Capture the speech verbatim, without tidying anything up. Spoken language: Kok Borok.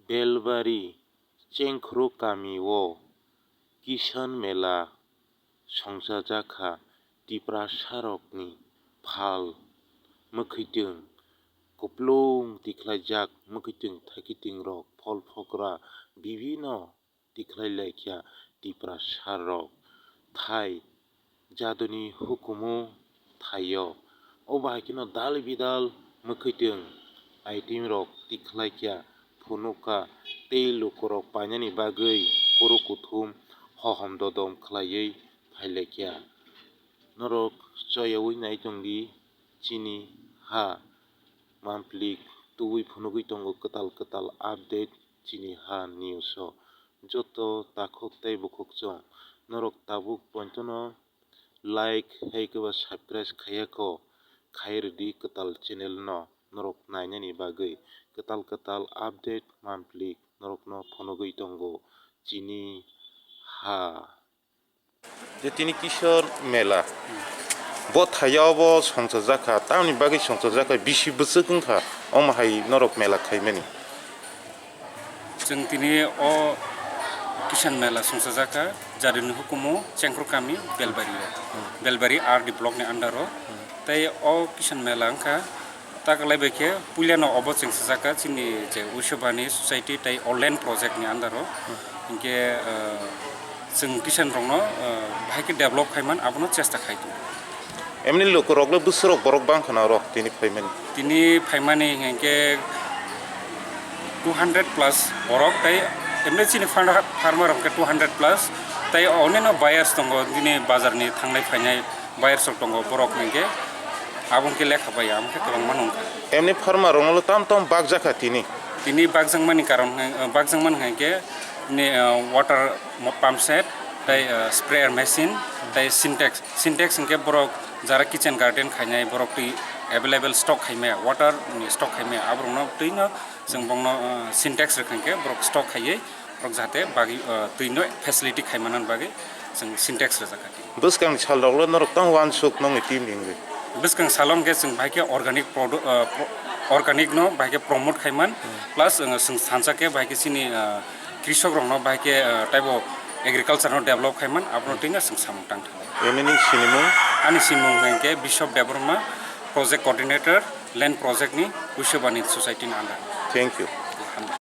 Belbari Chengkhro kami o Kisan Mela songchajakha. Tiprasarokni phal mwkhwitwng kuplung tikhlaijak, mwkhwitwng thaikitingrok, phol phokra bibino tikhlai laikha Tiprasarok thai jadoni hukumu thaio. O bahai kheno dal bidal mwkhwitwng itemrok tikhlaikha, phunukha tei lukurok painani bagwi kuru kuthum hohom dodom khlaiwi phailaikha. Norok choyaui nai tongdi, chini ha mamplik tubui phunugwi tongo kwtal kwtal update chini ha news o. Joto takhuk tei bukhuk chwng norok tabuk pointono like hai khe ba subscribe khaiya kho, khai rwdi kwtal channel no norok nainani bagwi. Kwtal kwtal update mamplik norokno phunugwi tongo chini ha. Je tini Kishor Mela, bo thaya obo songchajakha, tamni bagwi songchajakha, bisi bwswk wngkha, omo hai norok mela khaimani. Chwng tini o Kisan Mela songchajakha, Jadini hukumu Chengkhro kami, Belbari o. Belbari R D block ni under o. Tei o Kisan Mela wngkha, ta kwlai bai khe puilano obo chwng sijak kha chini je Uiswabani Society tei o land project ni under o. Hinkhe, ah, chwng Kisan rokno, ah, bahai khe develop khai man abono chesta khai tongo. Emni lukurok le bwswrok borok bang khana rok tini phaimani. Tini phaimani hinkhe two hundred plus borok tei emni chini farmer, farmer rok khe two hundred plus tei oneno buyers tongo tini bazar ni thangnai phainai. Buyers rok tongo, borok hinkhe abo hinkhe lekha bai ya, amo khe kwbangma nung kha. Emni farmer rokno tam tam bakjakha tini. Tini bakjakmani karon, eh, bakjakmani hinkhe ni, eh, water mo-, pump set, tei, eh, sprayer machine, tei Sintex. Sintex hinkhe borok jara kitchen garden khainai, borok twi available stock khaimaya, water ni stock khaimaya, aborokno twino chwng bongno, eh, Sintex rwkha hinkhe borok stock khaiwi borok jahate bagwi, eh, twino facility khaimanani bagwi chwng Sintex rwjakha. Bwskangni salrokle norok tamo uansuk nongni team ni wngwi? Bwskang salo hwnkhe chwng bahai khe organic produ-, ah, pro-, organic no bahai khe promote khaiman, plus, ah, chwng sansa khe bahai khe chini, ah, krisok rokno bahai khe, ah, taibo agriculture no develop khaiman, abono twino chwng samung tang thangwi. Emini sinimung? Ani sinimung hwnkhe Bishop Debbarma, project coordinator, land project ni Uiswabani Society ni under. Thank you.